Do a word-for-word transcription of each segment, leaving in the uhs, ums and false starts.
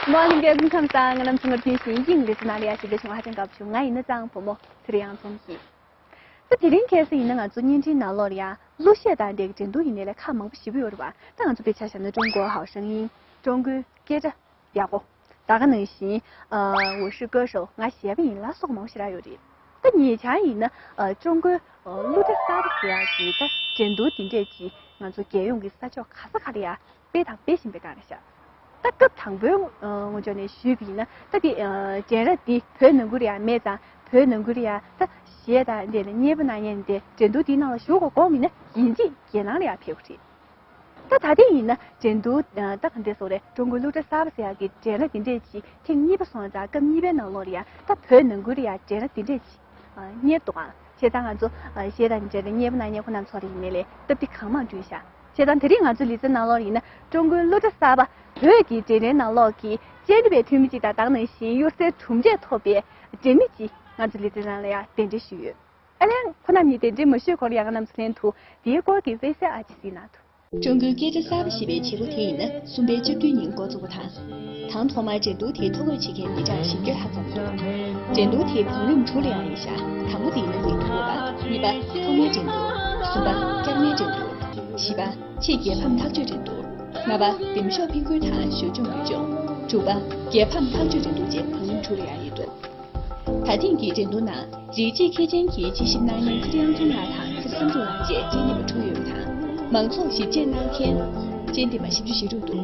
མོ་ལྷན་རྒྱས་སྐུ་ཁམས་བཟང་། ང་རྣམ་ཚོ་ངར་ཐེངས་ཤིག་དབྱིངས་ལེ་ཚན་ནང་ལ་ཡ་ཞིག་ལས་བྱུང་བ་ཧ་ཅང་དགའ་པོ་བྱུང་། ང་ཡིན་ན་གཙང་བུ་མོ་ཚེ་རིང་དབྱངས་འཛོམས་ཡིན། ད་དེ་རིང་ཁ་སང་ཡིན་ན་ང་ཚོ་བརྙན་འཕྲིན་ནང་ལོགས་ལ་ཡ་གླུ་གཞས་དང་འབྲེལ་གྱི་འགྲན་བསྡུར་ཡིན་ནའི་ལས་ཁག་མང་པོ་ཞེ་པོ་ཡོད་རེད་པ། ད་ང་ཚོ་དཔེར་ཆ་བཞག་ན་ཀྲུང་གོའི་ཧའོ་ཧྲང་ཡིན། ཀྲུང་གོའི་སྐད་སྒྲ་ཡག་པོ། ད་ག་ནང་བཞིན། ཨ། 我是歌手། ང་གཞས་པ་ཡིན་ལ་སོགས་མང་པོ་ཞེ་དྲག་ཡོད་རེད། ད་ཉེ་ཆར་ཡིན་ན། ཨ། ཀྲུང་གོའི། ཨ། གླུ་སྒྲ་གསར་པ་ཟེར་ཡག་གི་ད་འགྲན་བསྡུར་འདི་འདྲས་ཅིག་ང་ཚོ་རྒྱལ་ཡོངས་ཀྱི་ས་ཕྱོགས་ག་ས་ག་ལ་ཡ་སྤེལ་དང་སྤེལ་བཞིན་པའི་སྒང་རེད་ཤག་ད་སྐབས་དང་པོའི། ཨ། ངོས་ཕྱོགས་ནས་ཞུས་པ་ཡིན་ན། ད་འདི། ཨ། འགྲན་ར་འདི་བོད་ནང་ཁུལ་ལ་ཡ་མེད་ཙང་། བོད་ནང་ཁུལ་ལ་ཡ་ད་གཞས་དང་འདྲ་ལ་མཉེས་པོ་གནང་མཁན་དེ་འགྲན་བསྡུར་འདིའི་ནང་ལ་ཞུགས་དགོས་དགོངས་པ་ཡིན་ན་ཡིན་གཅིག་རྒྱལ་ནང་ལ་ཡ་ཕེབས་དགོས་རེད། ད་ད་ཐེངས་ཡིན་ན་འགྲན་བསྡུར། ཨ། ད་ག་འདྲས་སོང་རེད། ཀྲུང་གོའི་གླུ་སྒྲ་གསར་པ་ཟེར་ཡག་གི་འགྲན་ར་འདི་འདྲས་ཅིག་ཐེངས་གཉིས་པ་སོང་ཙང་། སྐབས་གཉིས་པའི་ནང་ལོགས་ལ་ཡ་ད་བོད་ནང་ཁུལ་ལ་ཡ་འགྲན་ར་འདི་འདྲས་ཅིག་ཨ། གཉེར་འདུག་ག་བྱས་ཙང་ང་ཚོ། ཨ། གཞས་དང་འབྲེལ་ཏེ་མཉེས་པོ་གནང་མཁན་ཁོང་རྣམ་ཚོ་ལ་ཡིན་ནའི་ལས་སྟབས་བདེ་གང་མང་བསྐྲུན་ཤག་བྱས་ཙང་དེ་རིང་ང་ཚོའི་ལེ་ཚན་ནང་ལོགས་ལ་ཡིན་ན་ཀྲུང་གོའི་གླུ་སྒྲ་གསར་པ་བོད་ཀྱི་འགྲན་རའི་ནང་ལོགས་ཀྱི་ཅན་ཌི་པའི་འཐུས་མི་གཅིག་དང་། ད་ག་ནང་བཞིན་གཡུར་ཟའི་གྲུབ་འབྲས་ཐོབ་པའི་འགྲན་མི་གཅིག་ང་ཚོའི་ལེ་ཚན་ནང་ལ་ཡ་གདན་འདྲེན་ཞུས་ཡོད། ཨ་ལན། ཁོང་རྣམ་གཉིས་གདན་འདྲེན་མ་ཞུས་གོང་ལ་ཡ་ང་རྣམ་ཚོ་ལྷན་དུ་དེའི་སྐོར་གྱི་དཔེ་གསལ་ཨ་ཅེ་གཟིགས་གནང་དུ། ཀྲུང་གོའི་སྐད་སྒྲ་གསར་པ་ཞེས་པའི་བྱེད་སྒོ་དེ་ཡིན་ན་གསུམ་པའི་བཅུ་བདུན་ཉིན་འགོ་འཛུགས་པ་དང་། དང་ཐོག་མར་འགྲན་བསྡུར་དེའི་ཐོ་འགོད་བྱེད་མཁན་མི་གྲངས་བཞི་བརྒྱ་ལྷག་ཙམ་ཡོད། འགྲན་བསྡུར་དེའི་བང་རིམ་དྲུག་ལ་ཡང་ཡོད་ཤག་དང་པོ་དེ་ཡིན་ན་ལས་ཐོག་ཡོད་པ། གཉིས་པ་ཐོག་མའི་འགྲན་བསྡུར། གསུམ་པ་བསྐྱར་མའི་འགྲན་བསྡུར། བཞི་པ་ཆེས་རྒྱལ་ཕམ་ཐག་གཅོད་འགྲན་བསྡུར། ལྔ་པ་འདེམས་ཤོག་འཕེན་སྐུལ་དང་ཞབས་ཞུ་འབུལ་སྦྱོང་། དྲུག་པ་རྒྱལ་ཕམ་ཐག་གཅོད་འགྲན་བསྡུར་བཅས་བང་རིམ་དྲུག་ལ་ཡང་ཡོད་འདུག་ད་ཐེངས་ཀྱི་འགྲན་བསྡུར་ནང་རིགས་གཅིག་མཁས་ཅན་གྱིས་དཔྱད་ཞིབ་གནང་མཁན་ཚེ་རིང་དབྱངས་འཛོམས་ལགས་དང་ཚེ་བསམ་གྲུབ་ལགས་བཅས་དཔྱད་གནས་པ་དྲུག་ཡོད་པ་དང་། མང་ཚོགས་ཞིབ་དཔྱད་གནང་མཁན་དཔྱད་འདེམས་པ་བཞི་བཅུ་ཞེ་དྲུག་འདུག་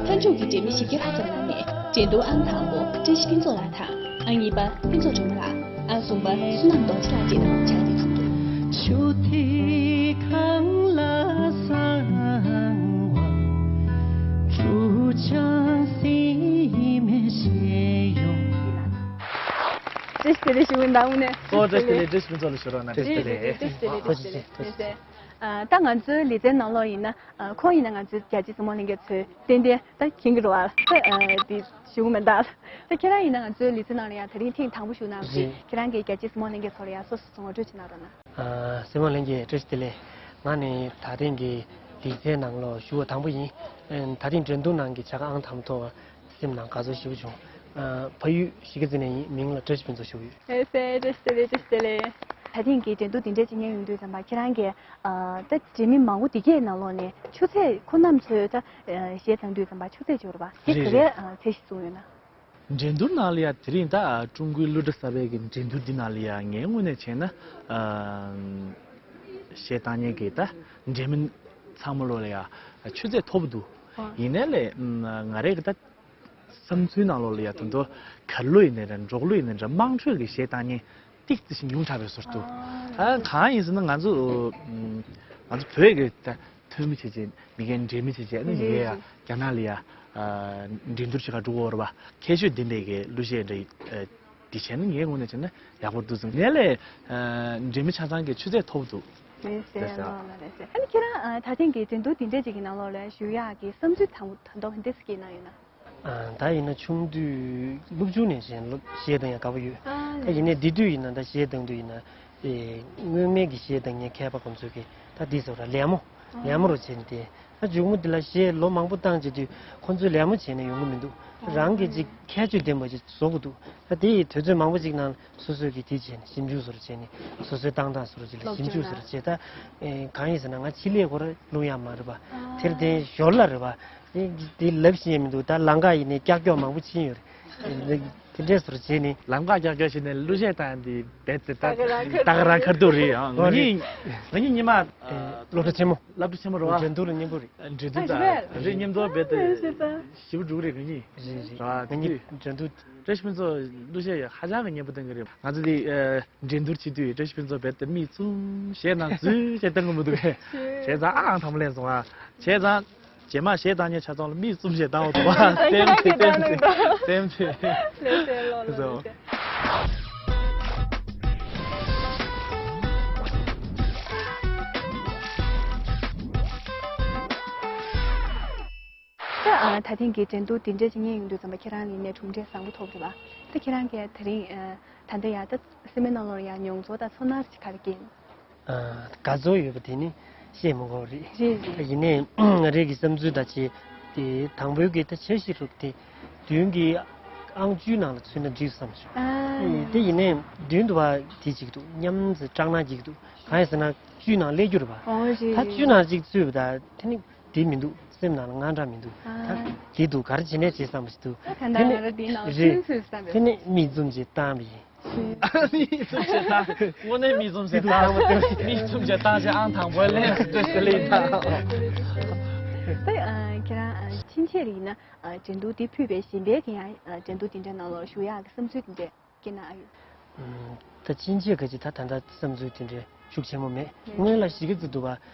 མཐའ་མཇུག་གི་འགྲན་མི་བཞི་བརྒྱ་ལྷག་ཙམ་ནང་ནས་འགྲན་བསྡུར་ཨང་དང་པོ་བཀྲ་ཤིས་ཕུན་ཚོགས་ལགས་དང་། ཨང་གཉིས་པ་ཕུན་ཚོགས་སྒྲོལ་མ་ལགས། ཨང་གསུམ་པ་བསོད་ནམས་རྡོ་རྗེ་ལགས་བཅས་དང་སྦྱར་ཏེ་ཚོགས་འདུ། ཆུ་ཐིགས་གངས་ལ་བཟང་བ། ཆུ་བྱ་སྲིན་མེ་ཤེས་ཡོང་། བཀྲ་ཤིས་བདེ་ལེགས་ཞུ་གི་ཡིན་ད་དངོས་གནས། ཨོ། བཀྲ་ཤིས་བདེ་ལེགས། བཀྲ་ཤིས་ཕུན་ཚོགས་ལ་ཞུ་རོགས་གནང་། བཀྲ་ཤིས་བདེ་ལེགས། བཀྲ་ཤིས་བདེ་ལེགས། ཐུགས་རྗེ་ཆེ། ཐུགས་རྗེ་ཆེ། ཨ། ད་ང་ཚོའི་ལེ་ཚན་ནང་ལོགས་ཡིན་ན། ཨ། ཁོང་ཡིན་ན་ང་ཚོའི་རྒྱ་ཆེ་གཟིགས་མོ་ལྷན་རྒྱས་ཚོས་ཏན་ཏན་ད་མཁྱེན་གྱི་རེད་བ། ད། ཨ། འདི་ཞུ་གི་མིན་ད། ད་ཁྱེད་རང་ཡིན་ན་ང་ཚོའི་ལེ་ཚན་ནང་ལ་ཡང་དེ་རིང་ཐེངས་དང་པོ་ཞུགས་གནང་བ་རེད། རེད། ཁྱེད་རང་གིས་རྒྱ་ཆེ་གཟིགས་མོ་ལྷན་རྒྱས་ཚོ་ལ་ཡང་སོ་སོ་སོ་ངོ་སྤྲོད་བྱེད་གནང་རོགས་གནང་། ཨ། གཟིགས་མོ་ལྷན་རྒྱས་བཀྲ་ཤིས་བདེ་ལེགས། ང་ནི་ད་ཐེངས་ཀྱི་ལེ་ཚན་ནང་ལོགས་ཞུགས་པ་དང་པོ་ཡིན། ཨ། ད་ཐེངས་འགྲན་བསྡུར་ནང་གི་བྱ་དགའ་ཨང་དང་པོ་ཐོབ་པ་སེམས་ནང་དགའ་ཚོར་ཞེ་པོ་བྱུང་། ཨ། ཕ་ཡུལ་གཞིས་ཀ་རྩེ་ནས་ཡིན། མིང་ལ་བཀྲ་ཤིས་ཕུན་ཚོགས་ཞུ་གི་ཡོད། ལགས་སེ། བཀྲ་ཤིས་བདེ་ལེགས། བཀྲ་ཤིས་བདེ་ལེགས། ད་ཐེངས་ཀྱི་འགྲན་བསྡུར་འདི་འདྲ་ཅིག་གཉེར་ཡོང་དུས་ཙམ་པ་ཁྱེད་རང་གིས། ཨ། ད་འགྲན་མི་མང་པོ་འདི་གའི་ནང་ལོགས་ནས་ཆུ་ཚད། ཁོང་རྣམ་ཚོས་ད། ཨ། གཞས་བཏང་དུས་ཙམ་པ་ཆུ་ཚད་ཅིག་ཡོད་རེད་པ། དེ་ག་རེ། རེད་རེད། ཨ། ཚད་གཞི་བཟུང་ཡོད་ན། འགྲན་བསྡུར་ནང་ལ་ཡ་དེ་རིང་ད་ཀྲུང་གོའི་གླུ་སྒྲ་གསར་པའི་གི་འགྲན་བསྡུར་འདི་ནང་ལ་ཡ་ངའི་ངོས་ནས་བྱས་ན། ཨ། གཞས་བཏང་མཁན་གྱི་ད་འགྲན་མི་ཚང་མ་ལོ་ལ་ཡ་ཆུ་ཚད་མཐོ་པོ་འདུག་ཨ། ཡིན་ནའི་ལས། ང་རང་གི་ད་བསམ་ཚུལ་ནང་ལོགས་ལ་ཡ་དོན་དུ་གར་གླུ་ཡིན་ནའི་འདྲ། འབྲོག་གླུ་ཡིན་ནའི་འདྲ། དམངས་ཁྲོད་ཀྱི་གཞས་བཏང་མཁན་ཏིག་ཙི་ཞིག་ཉུང་དྲགས་པའི་བཟོ་འདུག་ཨ། ད་གང་ཡིན་ཟེར་ན་ང་ཚོ། ང་ཚོ་བོད་ཀྱི་ད་ཐོན་མི་བྱས་བྱས། མི་རྒན་འགྲན་མི་བྱས་བྱས། ཨ་ནི་མི་རྒན་ཡ་རྒྱ་ནག་ལ་ཡ། ཨ། འགྲན་བསྡུར་བྱེད་གར་འགྲོ་གི་ཡོད་རེད་པ། ཁྱད་ཆོས་ལྡན་པའི་གི་གླུ་གཞས་འདྲ། ཨ། འདི་བྱས་ན་ངའི་ངོས་ནས་བྱས་ན་ཡག་པོ་འདུག་བསམ། ངས་ལས། ཨ། འགྲན་མི་ཆ་ཚང་གི་ཆུ་ཚད་མཐོ་པོ་འདུག་ལགས་སེ། ལགས་སེ། ལགས་སེ། ཨ་ནི་ཁྱེད་རང་ད་ཐེངས་ཀྱི་འགྲན་བསྡུར་འདི་འདྲ་ཅིག་གི་ནང་ལོགས་ལ་ཞུགས་ཡག་གི་བསམ་ཚུལ་དང་པོ་ད་དུང་འདི་ཙམ་སྐྱེས་གནང་ཡོད་ན། ཨ། ད་ཡིན་ན་ཆུང་དུས་སློབ་ཆུང་ནས་གཞས་སློབ། གཞས་གཏོང་ཡག་དགའ་པོ་ཡོད། ཨ། ད་ཡིན་ནའི་འདི་དུས་ཡིན་ན། ད་གཞས་གཏོང་དུས་ཡིན་ན། ཨེ། སྔོན་མའི་གི་གཞས་གཏོང་མཁན་མཁས་པ་ཁོང་ཚོས་གི་ད་འདི་ཟེར་བ་ར། ལད་མོ། ཨ། ལད་མོ་རུ་བྱས་ནས་དེ། ད་མཇུག་མ་འདི་ལ་གཞས་ལོ་མང་པོ་བཏང་བྱེད་དུས་ཁོང་ཚོས་ལད་མོ་བྱས་ནས་ཡོང་གི་མི་འདུག་ཨ། རང་གི་ཅིག་ཁྱད་ཆོས་ལྡན་པ་ཅིག་བཟོ་དགོས་འདུག་ད་དེ་ཡི་དུས་ཚོད་མང་པོ་ཅིག་ནང་སོ་སོས་གི་དེ་བྱས་ནས་ཞིབ་འཇུག་བཟོ་འདྲ་བྱས་ནས། སོ་སོའི་བཏང་སྟངས་བཟོ་འདྲ་ཅིག་ལ་ཞིབ་འཇུག་བཟོ་འདྲ་བྱས། ད། ཨེ། གང་ཡིན་ཟེར་ན་ང་ཕྱི་ལས་ཁོ་རང་སློབ་ཡག་མ་རེད་པ། ཨ། དེར་བརྟེན་ཞོར་ལ་རེད་པ། དེ་དེ་ལབ་ཤེས་ཡག་མི་འདུག་ད་ལམ་ཁ་ཡིན་ནའི་ཀྱག་ཀྱོག་མང་པོ་ཕྱིན་ཡོད་རེད། དེ་འདྲས་བཟོ་འདྲ་བྱས་ནས། ལམ་ཁ་ཀྱག་ཀྱོག་བྱས་ནས་གླུ་གཞས་བཏང་དེ་རྦད་དེ་ད་ད་ག་རང་ཁ་ད་ག་རང་ཁ་ཐུག་རེད། ཨང་། ང་གཉིས། ང་གཉིས་སྔོན་མ། ཨེ། སློབ་གྲྭ་ཆེན་མོ། སློབ་གྲྭ་ཆེན་མོ་རེད་པ། འགྲན་བསྡུར་ལ་མཉམ་པོ་རེད། འགྲན་བསྡུར། ཨ། ད་རེད། རེད། མཉམ་དུ་རྦད་དེ། ཨ། རེད་པ། ཞེ་པོ་འགྲོ་གི་རེད། ང་གཉིས། རེད་རེད། རེད་པ། ང་གཉིས་འགྲན་བསྡུར། བཀྲ་ཤིས་ཕུན་ཚོགས་གླུ་གཞས་ཧ་ཅང་གི་མཉེས་པོ་བཏང་གི་རེད། ང་ཚོ་དེ། ཨ། འགྲན་བསྡུར་བྱེད་དུས་བཀྲ་ཤིས་ཕུན་ཚོགས་རྦད་དེ་མིག་བཙུམ་གཞས་ནང་འཛུལ་བྱས་བཏང་གི་མི་འདུག་གས། བྱས་ཙང་ཨ་ཨང་དང་པོ་ལེན་སོང་ཨ། བྱས་ཙང་རྗེས་མ་གཞས་བཏང་མཁན་ཆ་ཚང་ལ་མིག་བཙུམ་བྱས་བཏང་བ་འདུག་པ། ལྟད་མོ་བྱས། ལྟད་མོ་བྱས། ལྟད་མོ་བྱས། ལགས་སེ། ལགས་སེ། ལགས་སེ། ད། ཨ། ད་ཐེངས་ཀྱི་འགྲན་བསྡུར་འདི་འདྲ་ཅིག་གཉེར་ཡོང་དུས་ཙམ་པ་ཁྱེད་རང་ལ་ཡིན་ནའི་གྲུབ་འབྲས་བཟང་པོ་ཐོབ་རེད་པ། ད་ཁྱེད་རང་གིས་དེ་རིང་། ཨ། ད་ལྟ་ཡ་ད་སེམས་པའི་ནང་ལོགས་ལ་ཡ་མྱོང་ཚོར་དང་ཚོར་སྣང་ཅིག་ག་རེ་སྐྱེས་ཡིན། ཨ། དགའ་ཚོར་ཡོད་པ་དེ་ནི་བཤད་མི་དགོས་པ་རེད། རེད་རེད། ད་ཡིན་ནའི་ང་རང་གི་བསམ་ཚུལ་ད་ཅིག་དེ་དང་པོའི་གི་ད་འཆར་གཞི་རུ་དེ། མདུན་གྱི་ཨང་བཅུའི་ནང་ལ་ཚུད་ན་འགྲིག་བསམ་བྱུང་། ཨ། དེ་ཡིན་ནའི་མདུན་དུ་བ་དེ་ཅིག་འདུག་མཉམ་ཚེ་སྐྲག་སྣང་ཅིག་འདུག་གང་ཡིན་ཟེར་ན་བཅུའི་ནང་སླེབས་རྒྱུ་རེད་བ། ཨོ་རེད། ད་རེད་བཅུའི་རེད། ནང་ཅིག་ཚུད་པ་ད་དེ་ནི་དེ་མི་འདུག་སེམས་ནང་ལ་དངངས་སྐྲག་མི་འདུག་ཨ། ད་དེ་འདུག་ག་རེ་བྱེད་ནས་བྱེད་བསམ་པ་ཞིག་འདུག་ད་ད་དེ་ནི་ང་རང་དེའི་ནང་རེད། ཚུད་ཚུད་བསམ་པས། དེ་ནི་མིག་འཛུམ་ཅིག་བཏང་བ་ཡིན། དངོས་གནས་མིག་འཛུམ་ཞིག་བཏང་། མིག་འཛུམ་ཞིག་བཏང་བྱས་ཨང་དང་པོའི་ལན་ལྟོས་ཟེར་ལེ་ཡིན་ད། ད་ཨ་ཁྱེད་རང་ཨ་ཕྱིན་ཆད་རེད་ཡིན་ན་ཨ་འགྲན་བསྡུར་འདི་ཕུད་པའི་གཞན་པའི་དེ་ཡང་ཨ་འགྲན་བསྡུར་འདི་འདྲའི་ནང་ལོགས་ཞུགས་ཡག་གི་བསམ་ཚུལ་དེ་འདྲས་སྐྱེ་ན་ཨ་ཡོད། ད་ཕྱིན་ཆད་ག་ཅིག་ད་ད་ལྟ་བསམ་ཚུལ་དེ་འདྲའི་ཤུགས་ཆེན་པོ་མེད། སྔོན་ལ་གཞིས་ཀ་རྩེ་འདུག་པ་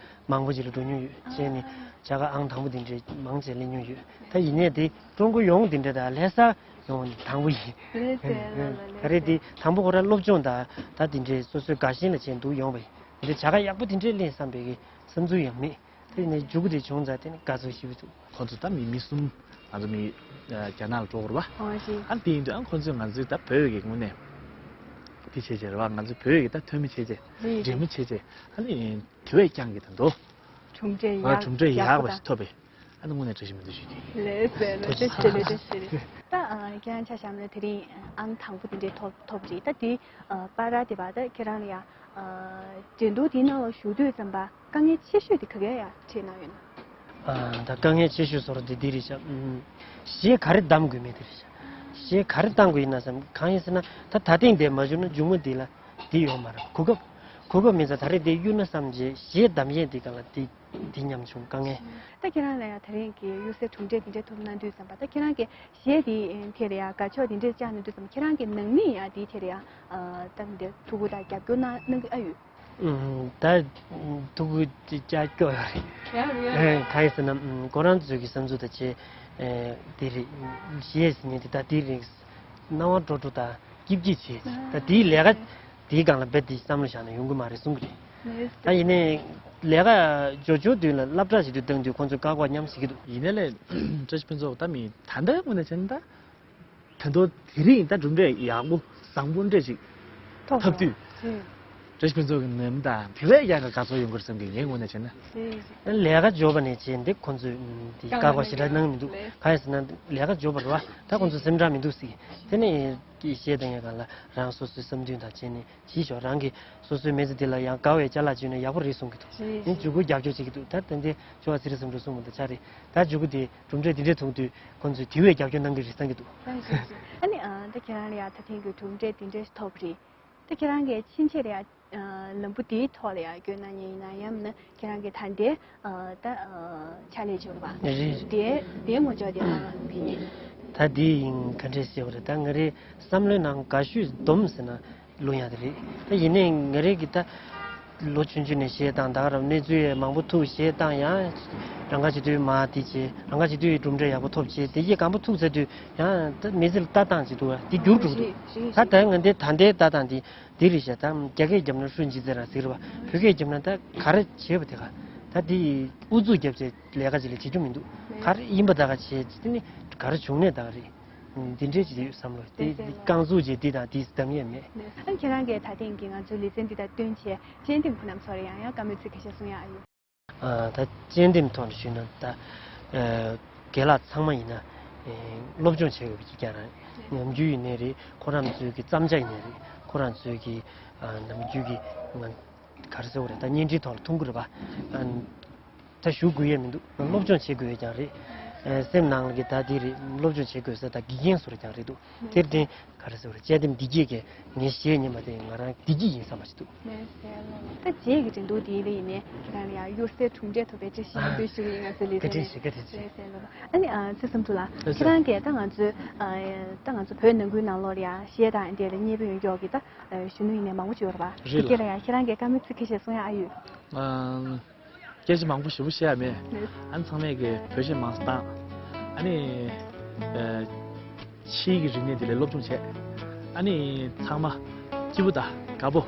མང་པོ་ཅིག་ལ་འགྲོ་མྱོང་ཡོད་བྱས་ནས་བྱ་དགའ་ཨང་དང་པོ་དེ་འདྲའི་མང་ཆེ་ལེན་མྱོང་ཡོད། ད་ཡིན་ནའི་དེ་ཀྲུང་གོ་ཡོངས་དེ་འདྲ་ད་ལྷ་ས་ཡོང་དང་པོ་ཡིན། རེད་ཟེར་ལ་ལ་ད་རེས་དེ་དང་པོ་ཁོ་རང་སློབ་སྦྱོང་དང་ད་དེ་འདྲའི་སོ་སོའི་དགའ་ཞེན་ལ་བྱས་འདུག་ཡོང་བ་ཡིན། དེ་འདྲའི་བྱ་དགའ་ཡག་པོ་དེ་འདྲའི་ལེན་བསམ་པའི་གི་བསམ་ཚུལ་ཡང་མེད། དེ་ནས་མཇུག་གུ་དེ་བྱུང་ཙང་དེ་ནི་དགའ་ཚོར་ཞེ་པོ་འདུག་ཁོ་ཚོ་ད་མི་མི་གསུམ་ང་ཚོ་མི་རྒྱ་ནག་ལ་འགྲོ་དགོས་རེད་བ། ཨོ་ཅི། ཨ་དེ་ཡིན་དུས་ཨ་ཁོ་ཚོས་ང་ཚོའི་ད་བོད་ཀྱི་ངོས་ནས་དེ་བྱས་བྱས་རེད་བ། ང་ཚོ་བོད་ཀྱི་ད་ཐོན་མི་བྱས་བྱས་རེད། འབྲེལ་མི་བྱས་བྱས་ཨ་ནི་དེ་བས་ཀྱང་གི་ད་འདུག་གྲུབ་འབྲས་ཡག་གྲུབ་འབྲས་ཡག་པ་ཞིག་ཐོབ་པས། ཨ་ནི་དངོས་གནས་བཀྲ་ཤིས་སྨོན་འདུན་ཞུ་གི་ཡིན། ལགས་སོ་ལགས་སོ། བཀྲ་ཤིས་བདེ་ལེགས། བཀྲ་ཤིས་བདེ་ལེགས། ད་ཨ་ཁྱེད་རང་ཆ་བཞག་ན་དེ་རིང་ཨང་དང་པོ་དེ་འདྲས་ཐོབ་ཐོབ་རེད། ད་དེ་ཨ་བར་དེ་བར་ད་ཁྱེད་རང་ལ་ཡ་ཨ་འགྲན་བསྡུར་དེའི་ནང་ལ་ཞུགས་དུས་ཙམ་པ་དཀའ་ངལ་ཆེ་ཤོས་དེ་ག་ག་ཡ་འཕྲད་གནང་ཡོད་ན། ཨ་ད་དཀའ་ངལ་ཆེ་ཤོས་བཟོ་འདྲ་དེ་འདི་རེད་ཤག་ཨུམ། གཞས་ག་རེ་གདམ་དགོས་མེད་དེ་རེད་ཤག་གཞས་ག་རེ་གདམ་དགོས་ཡིན་ན་བསམ། གང་ཡིན་ཟེར་ན་ད་ད་ཐེངས་དེ་མ་བྱུང་ན་མཇུག་མ་འདི་ལ་འདི་ཡོང་མ་རེད། གོ་སྐབས་གོ་སྐབས་མེད་ཙང་ད་རེས་འདི་གཡུག་ན་བསམ་བྱས་གཞས་གདམ་ཡས་འདི་སྒང་ལ་འདི། འདི་ཉམ་ཆུང་དཀའ་ངལ། ད་ཁྱེད་རང་ལ་ཡང་དེ་རིང་གི་གཡུག་སའི་གྲུབ་འབྲས་འདི་འདྲ་ཐོབ་གནང་དུས་ཙམ་པ་ད་ཁྱེད་རང་གི་གཞས་འདི་ཐད་ལ་ཡང་དགའ་ཕྱོགས་འདི་འདྲ་བཅངས་གནང་དུས་ཙམ་ཁྱེད་རང་གི་ནང་མི་ཡང་འདི་ཐད་ལ་ཡང་ད་འདི་ཐུགས་ཁུར་དང་རྒྱབ་སྐྱོར་གནང་གནང་གི་ཨ་ཡོད། ཨུམ། ད་ཐུགས་ཁུར་ཅིག་རྒྱབ་སྐྱོར་ཡོད་རེད། ཡོད་རེད། ཨེ་གང་ཡིན་ཟེར་ན་ཨུམ་ཁོ་རང་ཚོའི་གི་བསམ་ཚུལ་དང་བཅས་ཨེ་འདི་རེད། གཞས་ཟེར་མཁན་འདི་ད་འདི་རེད། སྣང་བ་འགྲོ་འགྲོ་དང་སྐྱིད་སྐྱིད་བྱེད། ད་དེའི་ལས་ཀ་དེའི་སྒང་ལ་རྦད་དེ་བསམ་བློ་བཞག་ན་ཡོང་གི་མ་རེད་གསུང་གི་རེད། ད་ཡིན་ནའི་ལས་ཀ་འཇོག་འཇོག་དུས་ལ་སློབ་གྲྭ་ཞིག་ཏུ་བཏང་དུས་ཁོང་ཚོས་བཀག་འགོག་མཉམ་བྱེད་ཀྱི་འདུག་ཡིན་ནའི་ལས་བཀྲ་ཤིས་ཕུན་ཚོགས་ད་མི་ད་ལྟའི་ངོས་ནས་བྱས་ན་ད་ད་དུང་དེ་རིང་ད་གྲུབ་འབྲས་ཡག་པོ་བཟང་པོ་འདྲ་ཞིག་ཐོབ་ཐོབ་དུས། ཨུ། བཀྲ་ཤིས་ཕུན་ཚོགས་ཀྱི་ནང་ད་དེ་བས་ཡག་གི་དགའ་ཚོར་ཡོང་གི་རེད་བསམ་གི་ངའི་ངོས་ནས་བྱས་ན། ལས་ཀ་འཇོག་པ་ནས་བྱས་འདི་ཁོང་ཚོས་ཨུམ་འདི་བཀག་འགོག་ཞེ་དྲག་གནང་མི་འདུག་གང་ཡིན་ཟེར་ན་ལས་ཀ་འཇོག་པ་རེད་བ། ད་ཁོང་ཚོ་སེམས་ཁྲལ་མི་འདུག་ཟེར། དེ་ནས་གཞས་བཏང་ཡས་སྒང་ལ་རང་སོ་སོའི་བསམ་འདུན་དང་བྱས་ནས་བྱིས་ཤོག་རང་གི་སོ་སོའི་མི་ཚེ་འདི་ལ་ཡང་དགའ་བའི་ཅ་ལག་བྱུང་ན་ཡག་པོ་རེད་གསུང་གི་འདུག་ངས་མཇུག་སྒོ་རྒྱབ་སྐྱོར་བྱེད་ཀྱི་འདུག་ད་དེ་འདྲའི་ཆོ་བ་ཚེ་རིང་བསམ་གྲུབ་གསུང་མི་འདུག་ཆ་རེད། ད་མཇུག་གུ་དེ་གྲུབ་འབྲས་འདི་འདྲས་ཐོན་དུས་ཁོང་ཚོས་དེ་བས་རྒྱབ་སྐྱོར་གནང་གི་རེད་བསམ་གྱི་འདུག་ཨ་ནི་ཨ་ད་ཁྱེད་རང་ལ་ཡང་ད་ཐེངས་ཀྱི་གྲུབ་འབྲས་འདི་འདྲས་ཐོབ་རེད། ད་ཁྱེད་རང་གིས་ཕྱིན་ཆད་ལ་ཡང་ལམ་བུ་དེའི་ཐོག་ལ་ཡང་བསྐྱོད་གནང་མཁན་ཡིན་ན་ཡང་མིན་ན་ཁྱེད་རང་གི་ད་ལྟའི་ད་ཕྱག་ལས་འབྱོར་བ་རེད། དེའི་དེའི་ངོ་ཅོག་དེ་ལ་ཕན་ཡིན། ད་དེ་ཡིན་ག་འདྲས་ཟེར་བ་རེད། ད་ང་རའི་བསམ་བློའི་ནང་དགའ་ཤོས་སྡོམ་ཟེར་ན། ལོ་ཡང་དེ་རེད། ད་ཡིན་ནའི་ང་རེ་གི་ད་ལོ་ཆུང་ཆུང་ནས་གཞས་བཏང་ད་ག་རང་གནས་ཚུལ་ཡང་མང་པོ་ཐུག་གཞས་བཏང་ཡང་རང་ག་བྱེད་དུས་མ་དེ་བྱས་རང་ག་བྱེད་དུས་གྲུབ་འབྲས་ཡག་པོ་ཐོབ་བྱས་དེ་གཞས་གང་པོ་ཐུག་ཚར་དུས་ཡང་ད་མི་ཚེ་ལ་ལྟ་སྟངས་ཅིག་འདུག་བ་དེ་འགྱུར་འགྲོ་གི་འདུག་ད་ད་ང་འདི་ད་ལྟའི་ལྟ་སྟངས་དེ་དེ་རེད་ཤག་ད་རྒྱ་སྐད་རྒྱབ་ན་ཧྲུན་ཇི་ཙེ་ར་ཟེར་བ་བོད་སྐད་རྒྱབ་ན་ད་ག་རེ་བྱས་པ་དེ་ག་ད་དེ་ཨུ་ཚུགས་རྒྱབ་བྱས་ལས་ཀ་ཅིག་ལས་བྱེད་རྒྱུ་མི་འདུག་ག་རེ་ཡིན་པ་ད་ག་བྱས་དེ་ནི་ག་རེ་བྱུང་ནས་ད་ག་རེད། འདི་འདྲའི་ཅིག་ཡོད་བསམ་བློ་དེ་རྐང་ཟུག་ཅིག་འདི་དང་འདི་གདམ་ཡས་མེད། ཨ་ཁྱེད་རང་གིས་ད་ཐེངས་ཀྱི་ང་ཚོའི་ལེ་ཚན་འདི་དང་བསྟུན་བྱས་དཔྱད་འདེམས་ཁོ་རྣམ་ཚོར་ཡང་ཡང་བཀའ་མོལ་ཚིག་ཁ་ཤས་གསུང་ཡག་ཨ་ཡོད། ཨ་ད་དཔྱད་འདེམས་ཐོག་ནས་ཞུས་ན་ད་ཨ་རྒན་ལགས་ཚང་མ་ཡིན་ན་ཨེ་སློབ་སྦྱོང་བྱེད་དགོས་པ་ཅིག་ཀྱང་རང་ནམ་རྒྱུན་ཡིན་ནའི་རེད། ཁོ་རང་ཚོའི་གི་བརྩམས་བྱ་ཡིན་ནའི་རེད། ཁོ་རང་ཚོའི་གི་ཨ་ནམ་རྒྱུན་གི་ང་ག་རེ་ཟེར་དགོས་རེད། ད་བརྙན་འཕྲིན་ཐོག་ལ་མཐོང་གི་རེད་པ། ཨ། ད་ཞུ་དགོས་ཡས་མི་འདུག་སློབ་སྦྱོང་བྱེད་དགོས་ཡས་ཀྱང་རེད། ཨེ་སེམས་ནང་ལ་གི་ད་འདི་རེད། སློབ་སྦྱོང་བྱེད་དགོས་ས་ད་དགེ་རྒན་བཟོ་འདྲ་ཀྱང་རེད་འདུག་དེར་བརྟེན་ག་རེ་ཟེར་དགོས་རེད། དཔྱད་འདེམས་བདེ་སྐྱིད་ཀྱི་ངས་གཞས་ཉན་པ་དེ་ང་རང་བདེ་སྐྱིད་ཡིན་བསམ་པ་ཞིག་འདུག་ད་རྗེས་ཀྱི་འགྲན་བསྡུར་དེའི་ལ་ཡིན་ནའི་ཁྱེད་རང་ལ་ཡང་གཡུག་སའི་གྲུབ་འབྲས་ཐོབ་པའི་བཀྲ་ཤིས་སྨོན་འདུན་ཞུ་གི་ཡིན། ང་ཚོའི་ལེ་ཚན་ནས། བཀའ་དྲིན་ཆེ། བཀའ་དྲིན་ཆེ། ཨ་ནི་ཨ་ཚེ་བསམ་གྲུབ་ལགས་ལགས་སོ། ཁྱེད་རང་གིས་ད་ང་ཚོའི་ཨ་ད་ང་ཚོ་བོད་ནང་ཁུལ་ནང་ལོགས་ལ་ཡང་གཞས་དང་དེ་ལ་མཉེས་པོ་ཡོད་མཁན་གྱི་ད་གཞོན་ནུ་ཡིན་ནའི་མང་པོ་ཅིག་ཡོད་རེད་པ། རེད་ལགས། དེ་ག་ལ་ཡང་ཁྱེད་རང་གིས་བཀའ་མོལ་ཚིག་ཁ་ཤས་གསུང་ཡག་ཨ་ཡོད། ཨ། སྐད་ཆ་མང་པོ་ཞེ་པོ་བཤད་ཡ་མེད། ཨ་ནི་ཚང་མས་ཀྱི་བོད་གཞས་མང་ཙམ་བཏང་། ཨ་ནི་ཨ་ཕྱིའི་གི་རིག་གནས་དེ་ལ་སློབ་སྦྱོང་བྱས། ཨ་ནི་ཚང་མ་སྐྱིད་པོ་དང་དགའ་པོ་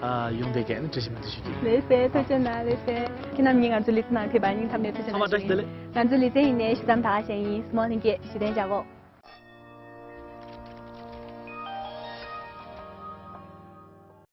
ཨ་ཡོང་བསྡད་མཁན་ཨ་ནི་བཀྲ་ཤིས་སྨོན་འདུན་ཞུ་གི། ལགས་སེ། ཐུགས་རྗེ་གནང་། ལགས་སེ། ཁྱེད་རྣམ་གཉིས་ང་ཚོའི་ལེ་ཚན་ནང་ཕེབས་པར་སྙིང་ཐག་ནས་ཐུགས་རྗེ་གནང་ཞུ་ཡིན། ཚང་མ་བཀྲ་ཤིས་བདེ་ལེགས། ང་ཚོའི་ལེ་ཚན་ཡིན་ནའི་ཞུ་དམ་ད་ག་ཞིག་ཡིན། སྨོན་ལྷན་རྒྱས་བཞུགས་གདན་འཇགས་གོ།